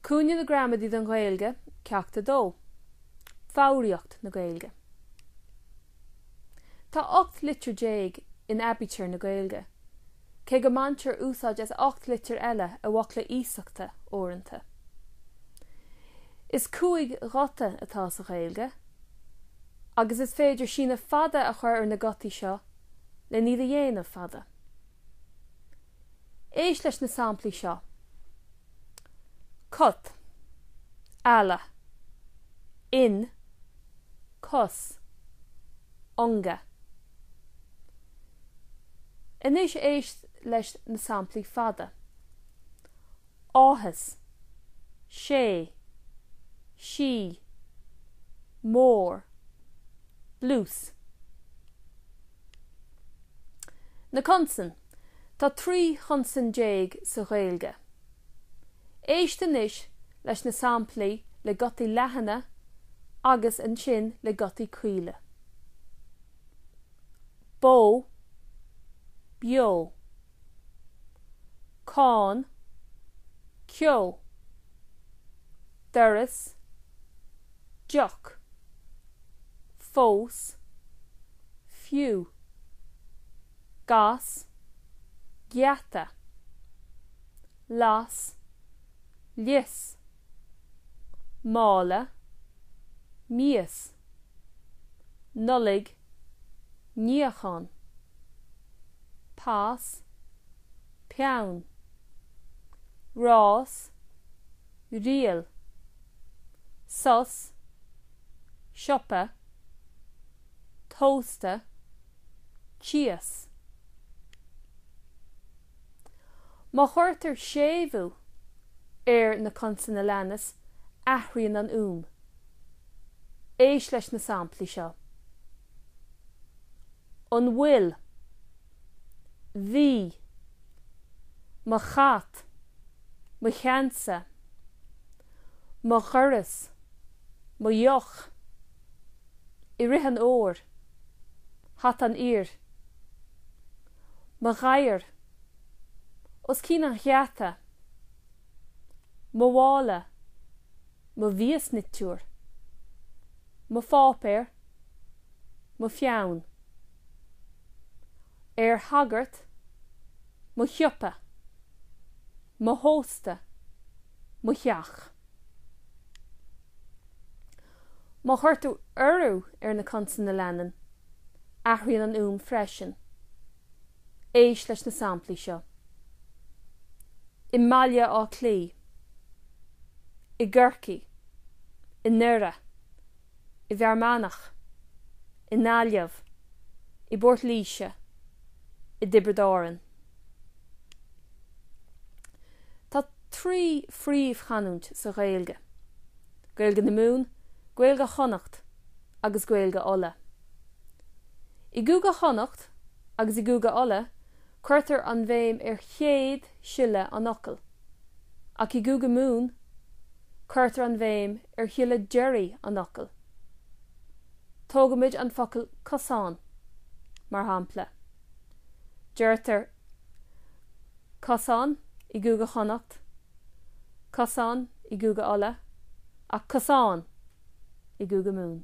Cúinne na Gramadaí don Ghaeilge, Ceacht 2, Foghraíocht na Gaeilge. Tá 18 litir in aibítir na Gaeilge, cé go mbaintear úsáid as 8 litir eile i bhfocla iasachta uaireanta. Is 5 ghuta atá sa Ghaeilge, agus is féidir síneadh fada a chur ar na gutaí seo len iad a dhéanamh fada. Éist leis na samplaí seo, cut, eala, in, cos, ionga. Anois éist leis na samplaí fada, áthas, sé, sí, mór, dlús. Na consain. Tá 13 chonsan sa Ghaeilge. Éist anois leis na samplaí le gutaí leathana agus ansin le gutaí caola. Bó, beo. Cáin, ceo. Doras, deoch. Fós, fiú. Gas, geata. Las, lios. Mála, mias. Nollaig, níochán. Pas, peann. Rás, riail. Sos, siopa, tósta, cíos. Má chuirtear séimhiú ar na consain a leanas, athraíonn an fhuaim. Éist leis na samplaí seo. An bhfuil? Bhí. Mo chat. Mo cheannsa. Mo dhoras. Mo dheoch. I rith an fhómhair. Hata an fhir. Mo ghadhar. Os cionn an gheata. Mo mhála. Mo mhiasniteoir. Mo pháipéar. Mo pheann. Ar shagart. Mo shiopa. Mo thósta. Mo theach. Má chuirtear urú ar na consain a leanann, athraíonn an fhuaim freisin. Éist leis na samplaí seo. I mBaile Átha Cliath. I gCorcaigh. I nDoire. I bhFear Manach. I nGaillimh. I bPort Laoise. I dTiobraid Árann. Tá 3 phríomhchanúint sa Ghaeilge, Gaeilge na Mumhan, Gaeilge Chonnacht agus Gaeilge Uladh. I gCúige Chonnacht agus i gCúige Uladh cuirtear an bhéim ar chéad siolla an fhocail, ach i gCúige Mumhan cuirtear an bhéim ar shiolla deiridh an fhocail. Tógaimid an focal cosán mar shampla. Deirtear cosán i gCúige Chonnacht, cosán i gCúige Uladh, ach cosán i gCúige Mumhan.